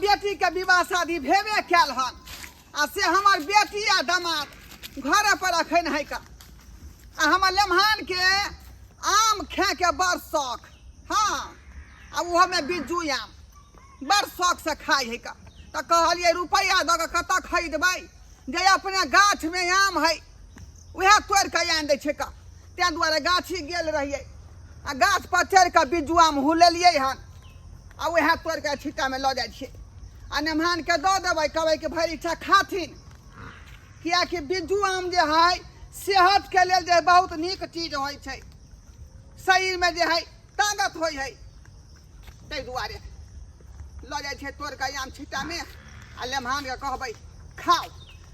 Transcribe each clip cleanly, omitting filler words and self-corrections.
बेटी के विवाह शादी भेबे कयल हन आ से हमर बेटी आ दामाद घरे पर अखन है का। आ हमर लेमहान के आम खाए के बड़ शौक। हाँ, आ ओहोमे बिज्जू आम बड़ शौक से खाइ है का। तऽ कहलियै रुपैआ दऽ कऽ कतऽ खरीदबै, जे अपने गाछमे आम है उएह तोड़ि कऽ आनि दै छै का। ताहि दुआरे गाछी गेल रहियै आ गाछ पर चढ़ि कऽ बिज्जू आम हुलेलियै हन आ उएह तोड़ि कऽ छिट्टामे लऽ जाइ छियै आ मेहमानके दऽ देबै, कहबै कि भरि इच्छा खाथिन, किएकि बिज्जू आम जे है सेहतके लेल जे बहुत नीक चीज होइ छै, शरीरमे जे है ताकत होइ है। ताहि दुआरे लऽ जाइ छियै तोड़ि कऽ आम छिट्टामे आ मेहमानके कहबै खाउ।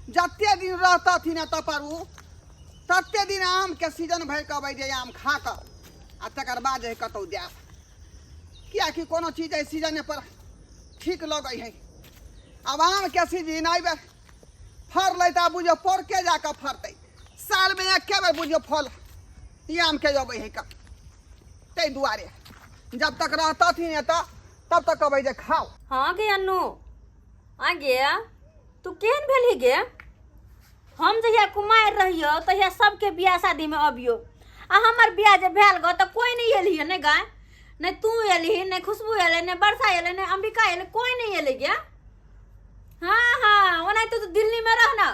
जते दिन रहतथिन एतऽ पर ओ तते दिन आमके सीजन भरि कहबै जे आम खा कऽ आ तकर बाद जे कतहु जायब, किएकि कोनो चीज एहि सीजने पर ठीक लगै है। आब आमके सीजन एहि बेर फड़लै तऽ आब बुझियौ पौरके जाकऽ फड़तै, सालमे एके बेर बुझियौ फल ई आमके अबै है का। ताहि दुआरे जब तक रहतथिन एतऽ तब तक कहबै जे खाउ। हाँ गे अन्नू, आ गे तू केहन भेलही गे? हम जहिया कुमारि रहियो तहिया सबके बियाह शादीमे अबियो, आ हमर बियाह जे भेल गो तऽ कोइ नहि एलही ने गाय, नहि तू एलही, नहि खुशबू एलै, नहि वर्षा एलै, नहि अंबिका एलै, कोइ नहि एलै गे। हाँ हाँ, ओनाहिते तू दिल्लीमे रह ना,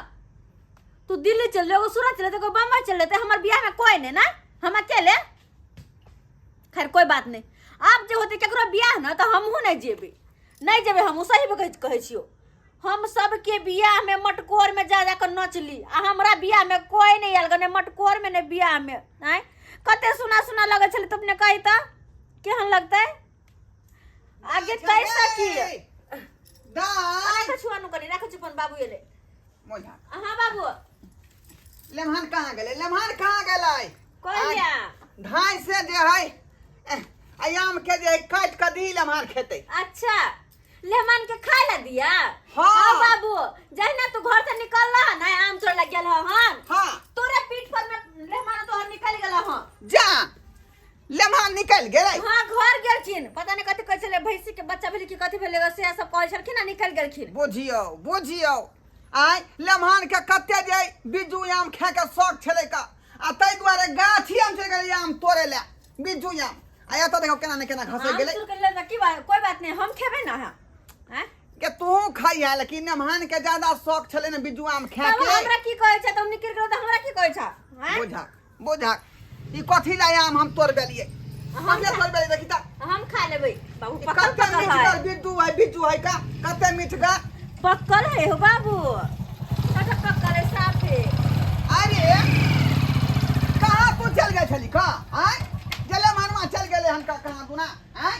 तू दिल्ली चल जो, सूरत चल जेतै, बम्बई चल जेतै, हमर बियाहमे कोइ नहि ना, हम अकेले। खैर कोई बात नहीं, आब जे होतै केकरो बियाह ना तऽ हमहूँ नहि जेबै, नहि जेबै हमहूँ, सही कहै छियौ। हम सबके बियाह में मटकोर में जा जाकर नचली आ हमरा बियाह में कोई नहीं आयल, ने मटकोर में ने बियाह में। आँय कते सुना सुना लगै छलै, तुमने कही तऽ केहन लगतै? आगे कहि सकी दाइ राखै छु अनु कनि, राखै छु अपन बाबू एलै। मोझा। हाँ बाबू। लेमहान कहाँ गेलै? लेमहान कहाँ गेलै? कहिया? धाय से जे है आम के जे काटि कऽ दी लेमहान खेतै। अच्छा लेमन के खाय ला दिया? हाँ। हाँ बाबू, जहिना तू घर से निकल रहा ना आम तोड़ लग गेल हन। हाँ। तोरे पीठ पर में लेमन तोहर निकल गेल हन। जा लेमहान निकल गेलै। हाँ घर गेलखिन, पता नहीं कथी कहै छलै, भैंसी के बच्चा भेलै कि कथी भेलै से सब कहै छलखिन आ निकल गेलखिन। बुझियौ बुझियौ, आय लेमहान के कते जे बिज्जू आम खाय के शौक छलै का, आ ताहि दुआरे गाछी आम चलि गेलै आम तोड़े लए बिज्जू आम, आ एतऽ देखो केना ने केना घसै आम गेलै। तोड़ के लेबै की बात, कोई बात नहीं, हम खेबै ना। हाँ आँय? के तू खाइहा, लेकिन नेमहान के ज्यादा शौक छलै ने बिज्जू आम खाय तब के। हमरा की कहै छै? तब निकल गेल तऽ हमरा की कहै छै? आँय? बुझा बुझा, ई कथी लाय आम हम तोड़बेलियै? हम हम तोड़बेलियै, देखी तऽ हम खा लेबै बाबू। पकल कते पकल मीठगर है बिज्जू है, बिज्जू है का कते मीठगर पकल है हो बाबू, कते पकल है साफे। अरे कहाँ तू चल गेल छली का? आँय गेले मनवा चल गेले हन का कहाँ तू ना? आँय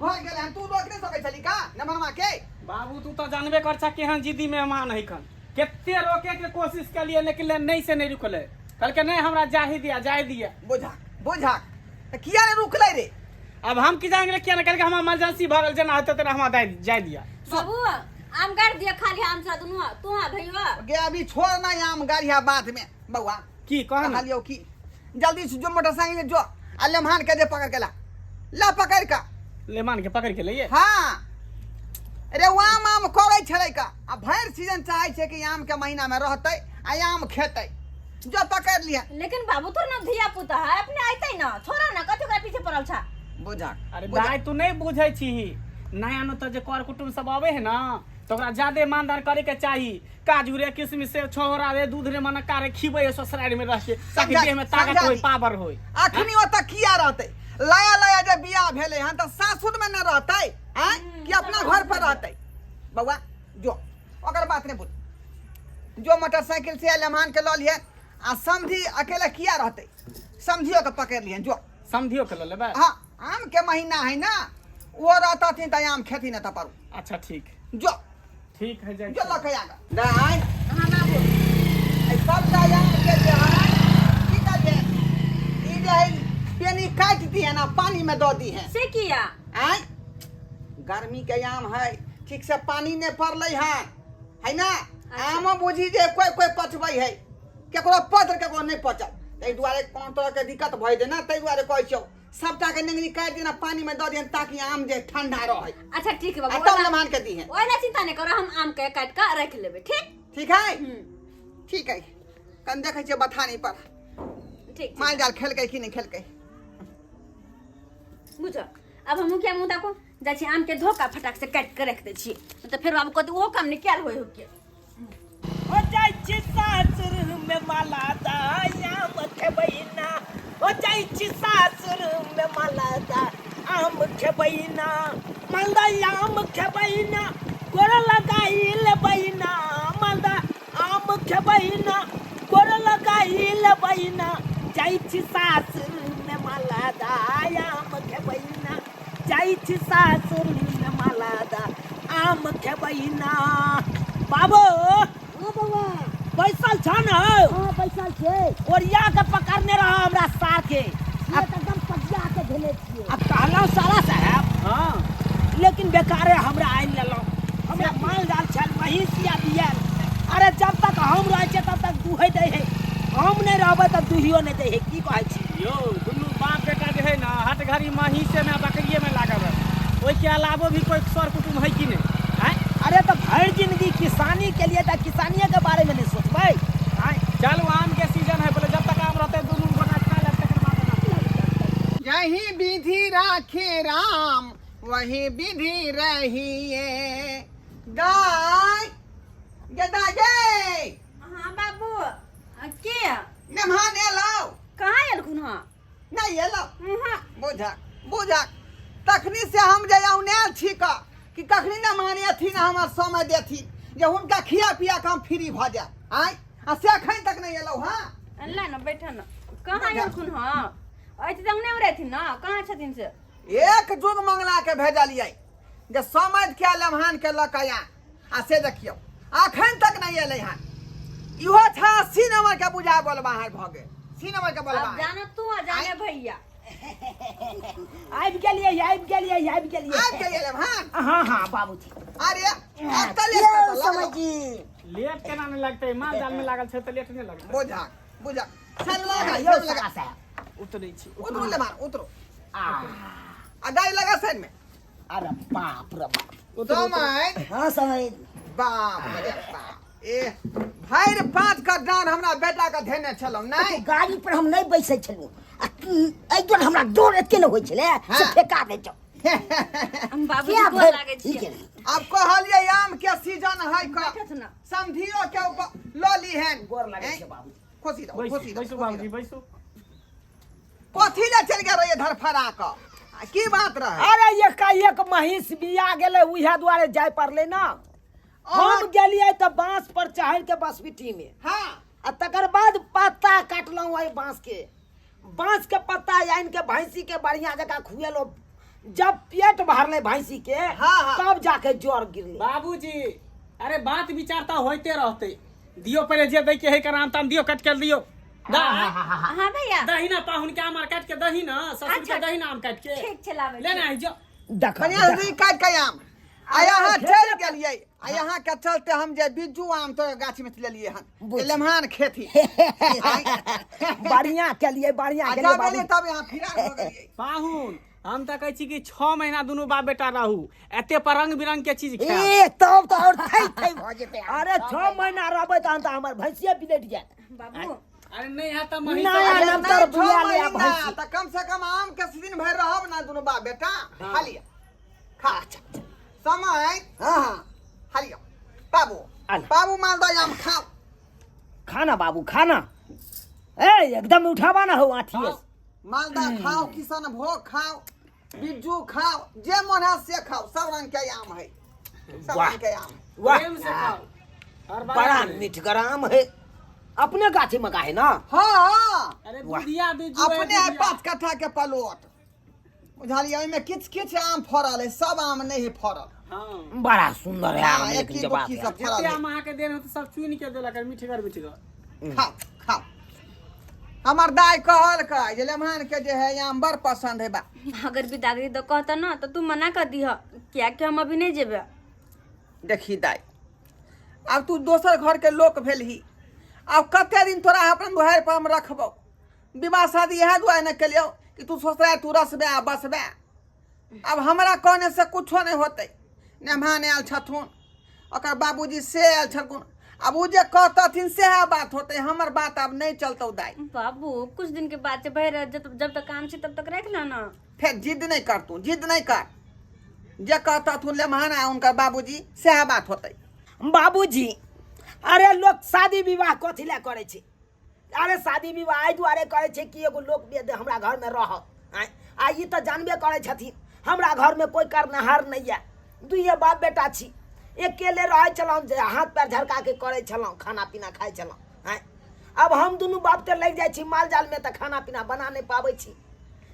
घर गेले हन, तू रोक नहीं सकै छली का न मनवा के? बाबू तू तो जानबे कर छा केहन जिद्दी मेहमान है कन, कते रोके के कोशिश कलिए लेकिन ले नहीं से नहीं रुकले, कहलके नहीं हमरा जाही दिया जाही दिया। बुझा बुझा त किया नहीं रुकले रे? अब हम की जाएंगे किया नहीं, कहलके हमरा इमरजेंसी भऽ गेल, जेना होतै तेना हमरा जाय दिया। बाबू आम गाड़ दिया, खाली आम छा दुनू तू। हाँ भैया गे अभी छोड़ ना आम गाड़िया बाद में। बउआ की कह ना? कहलियौ की जल्दी से जो मोटरसाइकिल जो आ लेमहान के दे पकड़ के ला, ला पकड़ का। लेमान के पकड़ के लइए? हाँ रे, ओ आम आम करै छलै का, आ भरि सीजन चाहै छै कि आम के महीना में रहतै आ आम खेतै, जो पकड़ लिया। लेकिन बाबू तोर ना धिया पुता है, अपने आइतै ना, छोड़ा ना, कथी ओकरा पीछे पड़ल छा? बुझा। अरे दाई तू नहीं बुझै छीही, नया नो तऽ जे कर कुटुम सब अबै है ना तऽ ओकरा ज्यादे मानदान करे के चाही, काजू रे किशमिश रे छोहरा रे दूध रे मनक्का रे खिबै है ससुराल में रह के, ताकि समझा- देह में ताकत समझा होय दी। पावर होय। अखनी ओतऽ किया रहतै? लाया लाया जे बियाह भेलै हन तऽ सासुर में न रहतै आँय कि अपना घर पर रहतै? बौआ जो ओकर बात नहीं बुझ, जो मोटरसाइकिल से लेमान के लऽ लिहे आ समझी अकेले किया रहतै, समझियो के पकड़ लिहे जो। समझियो के लऽ लेबै? हाँ आम के महीना है ना, वो रहतथिन तऽ आम खेथिन तऽ परू। अच्छा ठीक जो ठीक है, जाय जो लऽ के आगा दाइ। हाँ बाबू। एहि सबटा आम के जे है की करिए, ई जे है पेनी काटि दिहे ना पानी में दऽ दिहे। से किया? आँय गर्मी के आम है, ठीक से पानी नहीं पड़लै हन है ना। आमो बुझी जे कोई कोई पचबै है, केकरो पचल केकरो नहीं पचल, ताहि दुआरे कोनो तरह के दिक्कत भऽ जेतै ना, ताहि दुआरे कहै छियौ सबटा के नेंगरी काटि दिहन आ पानी में दऽ दिहन ताकि आम जे ठंडा रहे। अच्छा ठीक है आ बाबू, तब ओहिला मेहमान के दिहन। ओहिला चिंता नहीं करो, हम आम के काट के रख लेबै। ठीक ठीक है? ठीक है। कन देखै छियै बथानी पर ठीक। माल जाल खेलकै कि नहि खेलकै। बुझ अब हम क्या मुँह ताको जाइ छी, आम के धोका फटाक से काटि के रख दै छी, तऽ फेर बाबू कहतै ओहो काम नहि कयल होइ हो के। हो जाइ छी सासुर में माला दा आम खेबै ना, हो जाइ छी सासुर में माला दा आम खेबै ना, मालदा आम खेबै ना, गोर लगाई लेबै ना, मालदा आम खेबै ना, गोर लगाई लेबै ना, जाइ छी सासुर में माला दा आम खेबै ना, जाइ छी सासुर में माला दा आम खेबै ना। बाबू। हाँ बौआ। बैसल छ न हौ? हाँ बैसल छै। ओरिया के पकड़ने रह हमरा सार के। से तऽ एकदम पजिया के धेने छियै। आ कहलहुँ सारा साहेब। हाँ। लेकिन बेकारे हमरा आनि लेलहुँ, हमरा माल जाल छल महींस या बियल। अरे जब तक हम रहै छियै तब तक दुहै दै है, हम नहि रहबै तऽ दुहियो नहि दै है। की कहै छी यौ? दुनू बाप बेटा जे है ना हट घड़ी महींसे में बकरिए में लागल रहे, ओहिके अलावो भी कोई सर कुटुम्ब है कि नहीं? आँय? अरे तऽ भरि जिंदगी किसानी के लिए तऽ किसानिये के बारे में नहि सोचबै? आँय? चलू आम के सीजन है, बोले जब तक आम रहते दुनू गोटा खा लेब, तकर बाद ना। यही विधि राखे राम वही विधि रहिए। दाय गे दाय गे। हाँ बाबू, के मेहमान एलौ? कहाँ एलखुन? हँ नहीं एलौ? हाँ। बुझक बुझक, तखनी से हम जे औनायल छी क कि कखनी मेहमान एथिन हमर समय देथिन जे हुनका खिया पिया के हम फ्री भऽ जायब। आँय, आ से एखन तक नहीं एलौ? हाँ। ला न बैठ न। कहाँ एलखुन? हँ अइते तऽ अंगने में रहथिन न, कहाँ छथिन से? एक जुग मंगला के भेजलियै जे समझ के लम्हान के लऽ के आ, आ से देखियौ अखन तक नहीं एलै हन। इहो छै 80 नंबर के बुझा बोल बाहर भऽ गेल, 80 नंबर के बोलबा। अब जानो तू आ जाने भैया। आबि गेलियै आबि गेलियै आबि गेलियै। आबि गेलियै लम्हान? हाँ हाँ बाबूजी। अरे अब तऽ लेट यौ कतऽ लगलौ? समझी लेट केना नहि लगतै? माल जाल में लागल छै तऽ लेट नहि लगतै? बुझा बुझा, चल लगा यौ चल लगा। सारा साहब। उतरै छी। उतरू लम्हान उतरू, आ गाड़ी लगा साइड में। अरे बाप रे बाप। समय। हाँ समय। बाप रे बाप, ए भरि पाँच का डाँड़ हमरा बेटा के धेने छलहुँ नहि? गाड़ी पर हम नहि बैसै छलहुँ आ एहि दुआरे हमरा डर एते ने होइ छलै से हाँ। फेका दै छौ। हम बाबूजी किया गोर भरि- लागै ई छियै। केना? आब कहलियै आम के सीजन है क बैठत न। समधियो के लऽ लीहेन। गोर लागै छै बाबूजी। खुशी रहो। बैसू खुशी रहो। बैसू बाबूजी बैसू। कथी ले चलि गेल रहियै धरफड़ा कऽ? आ की बात रहे? अरे एकाएक महींस बिया गेलै, उएह दुआरे जाय पड़लै ना। हम गेलियै तऽ बांस पर चढ़ि के बसबिट्टी में। हाँ। आ तकर बाद पत्ता काटलहुँ एहि बांस के, बांस के पत्ता आनि के भैंसी के बढ़िया जकाँ खुएलहुँ, जब पेट भरलै भैंसी के हाँ, हाँ। तब जाके जर गिरलै। बाबूजी अरे बात विचार तऽ होइते रहतै, दियो पहिले जे दै के है कराम ताम दियो, काट के दियो। दा। हाँ भैया। दही ना पाहुन के आम आर काट के दही ना, ससुर के अच्छा। दही ना आम काट के। ठीक छै, लाबै ले छी। ना जो। देख बढ़िया से काटि के आम आ यहाँ चलि गेलियै, आ यहाँ के चलते हम जे बिज्जू आम तो गाछ में से लेलियै हन जे लेमहान खेती। बढ़िया केलियै, बढ़िया आ केलियै जब बाबू। एलियै तब यहाँ फिरार हो गेलियै। पाहुन हम तऽ कहै छी कि 6 महीना दुनू बाप बेटा रहू, एते पर रंग बिरंग के चीज खायब। ए तब तऽ आओर थै थै भऽ जेतै। अरे 6 महीना रहबै तहन तऽ हमर भैंसिये बिलटि जायत। बाबू अरे नहीं है तऽ महींस नया अरे नमतर नहि, छओ बुआ ले आ महीना भैंसी। तऽ कम से कम आम के सीजन भरि रहब ना दुनू बाप बेटा। खा लिअ, खा समय। हाँ हाँ। खा लिअ बाबू। आला। बाबू मालदह आम खाओ। खाना बाबू खाना, ए एकदम उठाबा ना हो आँखिए। मालदह खाओ, किशन भोग खाओ, बिज्जू खाओ, जे मन है से खाओ, सब रंग के आम है, सब वाह। रंग के आम है। वाह। प्रेम से खाओ और बात बड़ा नहीं। मीठगर आम है, अपने गाछी में का है ना? हाँ। अरे वाह। दुधिया बिज्जू है, अपने है दुधिया। 5 कट्ठा के प्लॉट बुझलियै, ओहिमे किछु किछु आम फड़ल है, सब आम नहि है फड़ल। हाँ। बड़ा सुंदर है हाँ, आम, लेकिन एक जवाब की है। सब फड़ल जते है। आम अहाँके देन होत सब चुनि के देलक, मीठगर मीठगर। खाओ खाओ। हमर दाय कहलकै जे लेमहान के जे है आम बड़ पसंद है बा। अगर बिदागरी दऽ कहता ना तऽ तू मना कर दीह, कियाकि हम अभी नहीं जेबे। देखी दाय, आब तू दोसर घर के लोक भेलही, आब कते दिन तोरा अपन दुहारि पर हम रखबौ? विवाह शादी इएह दुआरे ने केलियौ कि तू ससुरारि तू रसबे आ बसबे। आब हमरा कहने से कुछो नहि होतै। मेहमान आयल छथुन, ओकर बाबूजी से आयल छलखुन, आब ओ जे कहतथिन सएह बात होतै, हमर बात आब नहि चलतौ दाइ। बाबू कुछ दिन के बाद से भरि जब जब तक काम छै तब तक राखि ले ना। फेर जिद नहि कर, तू जिद नहि कर, जे कहतथुन लेमहान आ हुनकर बाबूजी सएह बात होतै। बाबूजी अरे लोक शादी विवाह कथी लए करै छै? अरे शादी विवाह एहि दुआरे करै छै कि एगो लोक वेद हमरा घरमे रहत। आँय, आ ई तऽ जानबे करै छथिन हमरा घरमे कोइ करनाहार नहि यऽ, दुइए बाप बेटा छी, अकेले रहै छलहुँ जे हाथ पैर झरकाके करै छलहुँ, खाना पीना खाइ छलहुँ। आँय, आब हम दुनू बाप तऽ लागि जाइ छी माल जालमे तऽ खाना पीना बना नहि पाबै छी,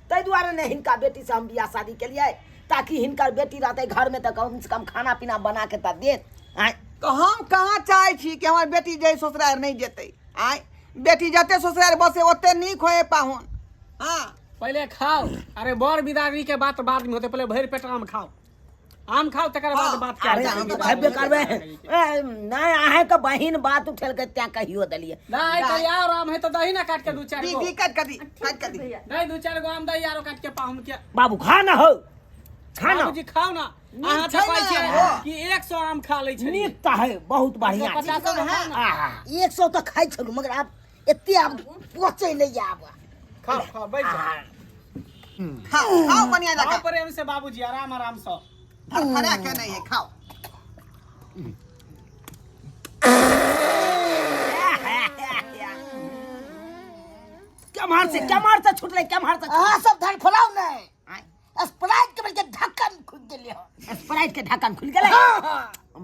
ताहि दुआरे ने हिनका बेटीसँ हम बियाह शादी केलियै ताकि हिनकर बेटी रहतै घरमे तऽ कमसँ कम खाना पीना बनाके तऽ देत। आँय, तऽ हम कहाँ चाहै छी कि हमर बेटी जे ससुरारि नहि जेतै? आँय, बेटी जते ससुरारि बसे ओते नीक होए पाहुन। हाँ पहिले खाओ। अरे बर बिदागरी के बात बाद में होते, पहले भरि पेट आम खाओ, आम खाओ तकर बाद हाँ, बात अरे कयल हम जाय। तऽ खेबे करबै। ए, नहि अहाँके बहिन बात उठेलकै तैं कहियो देलियै। नहीं तो यार आम है तो दही ना काट के दू चार दी गो दी काट के दी, काट के दी। भैया नहीं दू चार गो आम दही आरो काट के पाहुन के। बाबू खा ना हो, खा ना। बाबूजी खाओ ना। अहाँ छै तऽ कहै ने, छियै हो। कि 100 आम खा लै छै। नीक तऽ है, बहुत बढ़िया छै। 150 गो खाओ ना। आहा, 100 तऽ खाइ छलहुँ मगर आब एते आब पचै नहि आब। खाओ खाओ बैठ जाओ। खाओ खाओ बढ़िया खाओ जकाँ प्रेम से बाबूजी, आराम आराम से। फरफरा के नहीं है, खाओ। केम्हर से केम्हर से छुटलै, केम्हर से? अहाँ सब धड़फड़ाउ नहि, स्प्राइट के बल्कि ढक्कन खुलि गेलै हन। स्प्राइट के ढक्कन खुलि गेलै?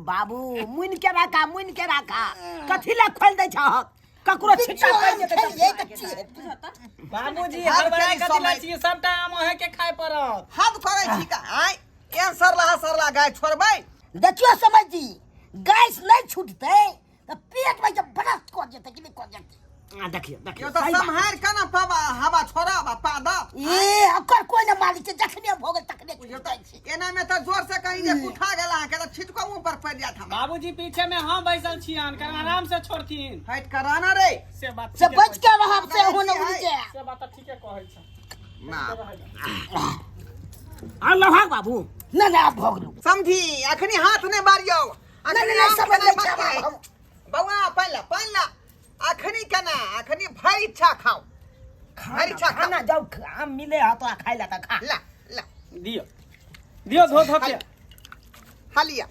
बाबू मुनि के राखा, मुनि के राखा, कथी लए खोलि दै छहक? ककरो छिट्टा बिच्चू पड़ि आम जेतै तऽ। खेलियै तऽ की हेतै? बाबूजी हर हड़बड़ाय खेली कथी लै समय। छियै, सबटा आम अहें के खाय पड़त। हद करै छी का? आँय, एहन सरलाहा सरला गाय छोड़बै? देखियौ समझ जी, गैस नहि छूटतै तऽ पेट में जब बरस कऽ जेतै कि नहि कऽ जेतै? आ, देखियौ देखियौ यो तऽ सही बात। सम्हारि के ने पाबा हवा छोड़ब आ पादब। ए ओकर कोइ नहि मालिक छै, जखने भऽ गेल तखने बुझियौ छूटै तऽ छै। एना में तऽ जोर से कहीं जे उठा गेल अहाँके तऽ छिटको मुँह पर पड़ि जायत हमरा। बाबूजी पीछे में हम बैसल छियन, कारण आराम से छोड़थिन। हटि कऽ रहना रे। से बात से ठीके बचि कहै के रहब से हो नहि उड़ि जाय। से बात तऽ ठीके कहै छै। ना आ लभाग बाबू। नहि नहि आब भऽ गेलौ। समझी अखनी हाथ नहि बारियौ। नहि अखनी नहि आम समझ खेनाइ नहि छै बाकी आब है। हम। बौआ पानि ला, पानि ला। अखनी केना, अखनी भरि इच्छा खाओ, भरि खाना इच्छा खाओ। खाना जब आम मिले है तोरा खाइ ला तऽ खा। ला ला दियौ दियौ धो धो के हालिया।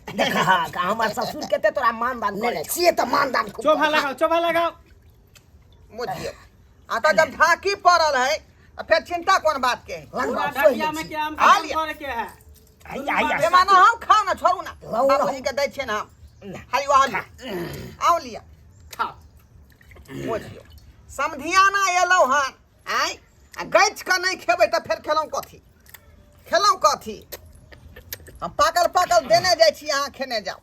देख का हमर ससुर केते तोरा मान दान नहि करै नहि छौ। से तऽ मानदान खूब चोभा लगाओ, चोभा लगाओ। बुझियौ आ तऽ जब ढाकी पड़ल है तऽ फेर चिंता कोन बात के है? लगबा पूरा सोहि ढकिया लै में छी। के आम आ खत्म लिअ। करे के है। हैया हैया बेमाना हम खाओ ना, छोड़ू ना। लाओ, लाओ। बाबूजी के दै छियै ने हम। ना। हाली वहाँ लिअ, आउ लिअ। खाओ। बुझियौ समधियाना एलहुँ हन आँय, आ गछि कऽ नहि खेबै तऽ फेर खेलहुँ कथी, खेलहुँ कथी? हम पाकल पाकल देने जाइ छी, अहाँ खेने जाउ।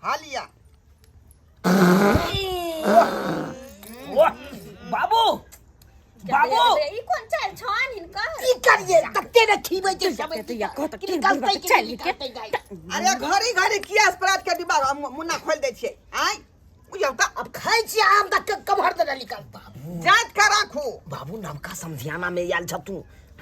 हालिया। वाह, बाबू बाबू ई कोन चाल छन हिनकर? की करियै तते ने खीबै छै सब तैया कहत कि कि निकलतै कि चाल नहि के। निकलतै गाय। अरे घड़ी घड़ी किया स्प्राइट के डिब्बा मुन्ना खोलि दै छियै? आँय बुझियौ तऽ अब खाइ छियै आम तऽ कमहर देने निकलता। जाँच कऽ राखू। बाबू नवका समधियाना में आयल छ तू,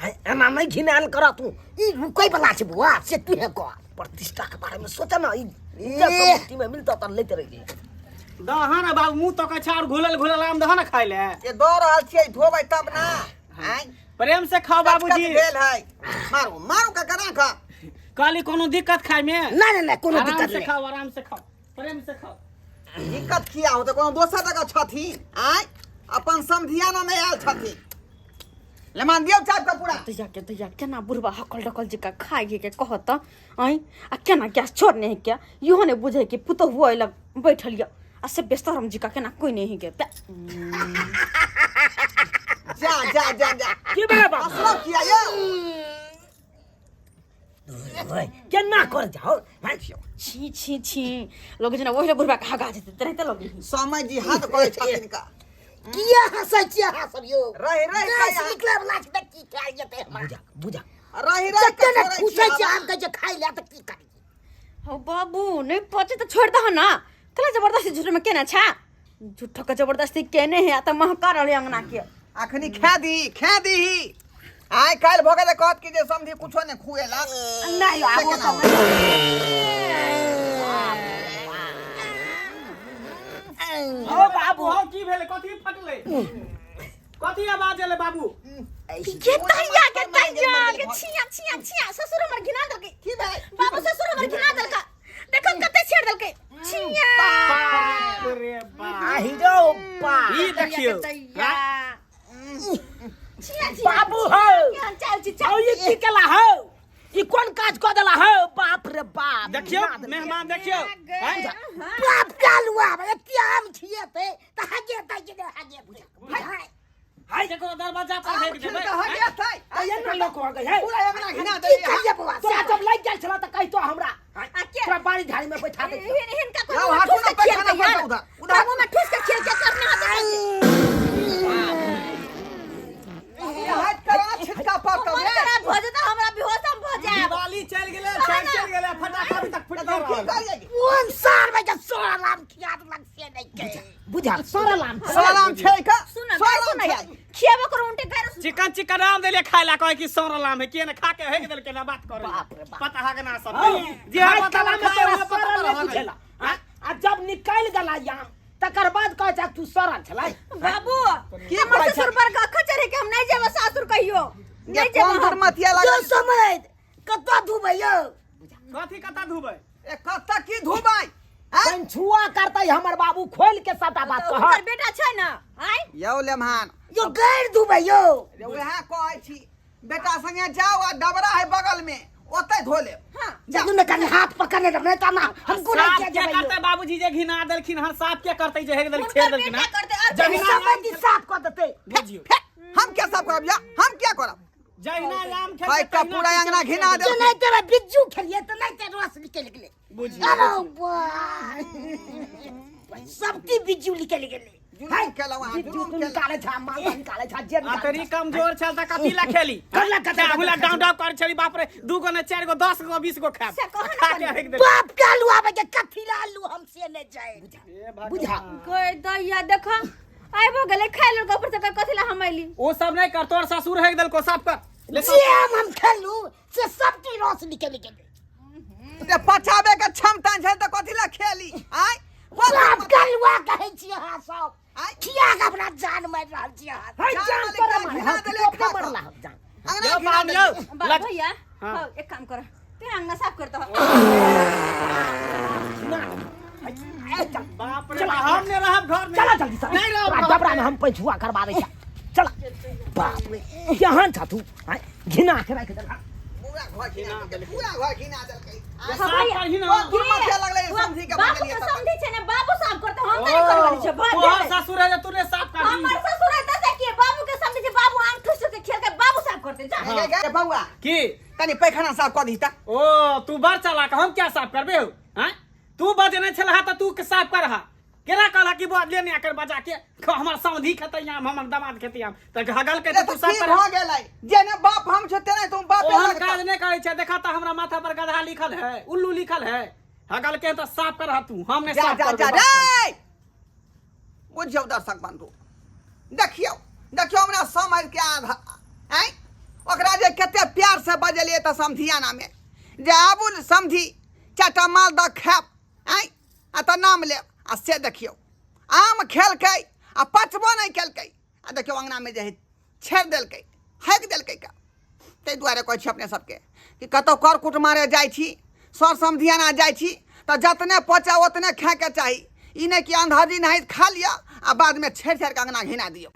आँय, एना नहि घिनायल कर तू। ई रुकै वाला छै बौआ, से तू हे कह। प्रतिष्ठा के बारे में सोच ना, ई इज्जत सब मुट्ठी में मिलता तऽ लैत रहि गेलै। दहा ना बाबू, मुंह तकै छै और घुलल घुलल आम दहा ना खाइ ले। ये दऽ रहल छियै, धोबै तब ना। आँय प्रेम से खाओ कच कच बाबूजी। भेल है। मारू मारू का करा खा। कहली कोनो दिक्कत खाय में? नहि नहि नहि कोनो आराम दिक्कत से नहि। खाओ, आराम से खाओ, प्रेम से खाओ। दिक्कत किया होतै? कोनो दोसर जगह छथिन? आँय अपन समधियाना में आयल छथिन। लेमान दियौ चाय के पूरा। दैया के दैया केना बुढ़बा हकल डकल जकाँ खाइ के कहत आँय, आ केना गैस छोड़ने है के इहो नहि बुझै कि पुतोहु अयलक बैठल यऽ आ से बेशरम जकाँ केना कोइ नहि है के। जा जा जा जा। की भेलै बाबू? हँसलौ किया यौ? ओए, केना कर जाओ? छी छी छी, लोग जेना ओहि बुढ़बा के हगा जेतै तेनाहिते लगे। समय जी हद करै छथिन का। किया हँसै छियै अहाँ सब यौ? रहि रहि गैस के निकलै वाला छै तऽ की खायल जेतै हमरा? बुझा बुझा। रहि रहि जते के ने छोड़ै खुसै छियै छै हवा। आम के जे खाइ लए तऽ की करी? हौ बाबू नहि पचे तऽ छोड़ि दह ना, कला जबरदस्ती झूठ में केना छा? झूठो के जबरदस्ती केने है आ तऽ महका रहलै अंगना के। अखनी खा दी खा दी आइ काल्हि भऽ गेलै कहत कि जे समधी कुछो नहि खुएलक। नहि आब ओ तऽ हो बाबू। हौ, की भेलै? कथी फटलै? कथी आवाज एलै बाबू? के तैया के तैया के छिया छिया छिया, ससुर हमर घिना देलकै। की भेलै? बाबू, ससुर हमर घिना देलका, देखो कते छेड़ देलकै, छिया। बाप रे बाप। आहि रौ बा। ई देखियौ। तैया छिया छिया। बाबू हो। केहन चाल छी? हौ, ई की केला हौ? ई कोन काज कऽ देला हौ? बाप रे बाप। देखियौ मेहमान, देखियौ। आँय? बाप कालू आब एते आम छिएतै तऽ हगे तै हगे बुझा। हाय, देखो दरवाजा पर आम हेक खिल देबै। कऽ हगे तै। तऽ एना लोक हो गई है? पूरा अंगना घिना की देलियै। कहिए बौआ? तोरा जब लागि गेल छला तऽ कहितो हमरा। आ के? तोरा बाड़ी झाड़ी में बैठा दे। हिनका कोई लाओ, मुँह में हाथो ठूस ना के खेल पैखाना के पर यार। उधर, उधर। मुँह में ठूस के खेल के करना हाथ। हाथ करा छिटका पड़तौ मन रे। खराब भऽ जेतै हमरा, बेहोश हम भऽ जायब। दिवाली चलि गेलै, छठि चलि गेलै, फटाका अभी तक फुटि तऽ की रहल। करियै? कोन सार में के सोलह आम खिया देलक से नहि के बुझा, सरल आम। सलाम छै का? सुन सलाम सुन, छै। खियाबो करू उनटे गार। चिकन चिकन आम देलियै खाय ला, कहै कि सड़ल आम है। के ने खा के हेक देलकै ना बात करे। बाप रे बाप। पता हक ना सब। हौ, जे हम खाय पता कला में खाय तोरा ओहे पता सरल पर नहि हगै। बुझेला। आँय? आ जब निकलि गेला आम तकर बाद कहै छै तू सरल छलै। बाबू, की हमर कहै ससुर छै? बड़ गख चढ़े के, हम नहि जेबै सासुर कहियो। ये नहि जेबै कोन हम। धर्मतिया जो लागल? समय कतऽ धुबै यौ? कथी कता धुबै? ए कतऽ की धुबै? आँय? पंछुआ करतै हमर बाबू, खोल के सबटा बात तऽ कह। हुनकर बेटा छै ने आय। यौ लेमहान। यौ, गैर धुबै यौ? रे उएह कहै छी, बेटा संगे जाओ आ डबरा है बगल में, ओतै धो लेब। हाँ। जाओ। देखू ने, कनि हाथ पकड़ने रहब नहि तऽ हम गुरै साफ के के जेबै यौ। करतै बाबूजी जे घिना देलखिन हन? साफ के करतै जे हेक देलखिन, हुनकर छेड़ देलखिन बेटा हन? करतै और जहिना समय दी साफ कऽ देतै। बुझियौ। फेक, हम क्या साफ करब या हम क्या करब? जहिना आम खेलकै भाई का तहिना पूरा अंगना घिना जे देलकै। नहि तेरा बिज्जू खेलिए तऽ नहि ते रस निकलि गेलै। बुझियौ। अरे बा, सब की बिज्जू निकलि गेलै। जुलुम केलहुँ अहाँ, बिज्जू जुलुम तू केलहुँ। निकालै छा, मालदा निकालै छा, जे आ निकालै तरी छा। कमजोर छल तऽ कथी ला खेली? करला कथी ला? हुला डाउन डाउन कर छली। बाप रे, 2 गो ने 4 गो, 10 गो, 20 गो खायब। से कहो ने खा के कनी। हेक देलकै। बाप कालू आबै के कथी ला आलू हम से नहि जाय। बुझा। कोई दैया देख आइबो गेलै, खाइ लेलकै, ऊपर से कहै कथी ला हम अइली। ओ सब नहीं कर, तोर ससुर हेक देलको, साफ कर ले। जे आम हम खेलू से सब की रस निकलि गेलै। ते पचाबे के क्षमता छै तऽ कथी ला खेली? आय बाप कालुआ कहै छी अहाँ सब आय। खिया के अपना जान मारि रहल छी अहाँ। है जान जान मालिक तोरा का मारे घिना हौ, देले तू अपना खा कऽ। मरला हौ, जान। अंगना यौ घिना बाप देलकै। यौ। बा भैया। हाँ। हौ, एक काम कर, तू अंगना साफ कर दो। ना, है, चल। बाप रे चला। बाप, हम नहीं रहब घर में। चला जल्दी से। नहीं रहब तोरा घर डबरा में। में हम पैछुआ करवा दै छा। चला। बाप रे, केहन छा तू? आँय, घिना के राखि देलहा। पूरा घर घिना देलकै, पूरा घर घिना देलकै। आय, साफ करही ना। कोन दुर्मतिया लगलै समधी के? बाबू बनेलियै के तब। समधी छै ने, बाबू साफ करते, हम तऽ नहि करवाली छै। भऽ तोहर गेलै। ससुर है जे तू ने साफ करही। हमर ससुर है तऽ की बाबू के समधी छै, बाबू आम ठुस ठुस के खेल के बाबू साफ करते, जा। गे, गे, बौआ। की? कनि पैखाना साफ कऽ दही तऽ। ओ तू बड़ चालाक, हम क्या साफ करबे हो? हैं, तू बजने छलहा तऽ तू के साफ करहा। केना कहला कि बा लेने आकर बजा के हमर समधी खेतै आम, हमर दामाद खेतै आम, तऽ हगल के रे तऽ तू तऽ साफ की कर। भऽ गेलै? जेने बाप हम छौ तेने तुम बापे ओहन लगतौ। काज नहि करै छै। देखा तऽ हमरा माथा पर गधा लिखल है, उल्लू लिखल है? हगल के तऽ साफ करहा तू, हम नहि जा साफ जा करबै जा। बाप। रे बुझियौ दर्शक बंधु, देखियौ देखियौ हमरा समझ के आधा आँय, ओकरा जे कते प्यार से बजलियै तऽ समधियाना में जे आबू ने समधी, चारिटा मालदह खायब आँय आ तऽ नाम लेब, आ से देखियौ आम खेलकै आ पचबो नहि केलकै आ देखियौ अङ्गनामे जे है छेड़ देलकै, हाकि देलकै का। ताहि दुआरे कहै छी अपने सबके कि कतहु कर कुटुमारे जाइ छी, सर समधियाना जाइ छी, तऽ जतने पचै ओतने खायके चाही। ई नहि कि अन्धाजी नाहित खा लिअ आ बादमे छेड़ छेड़ कऽ अङ्गना घिना दियौ।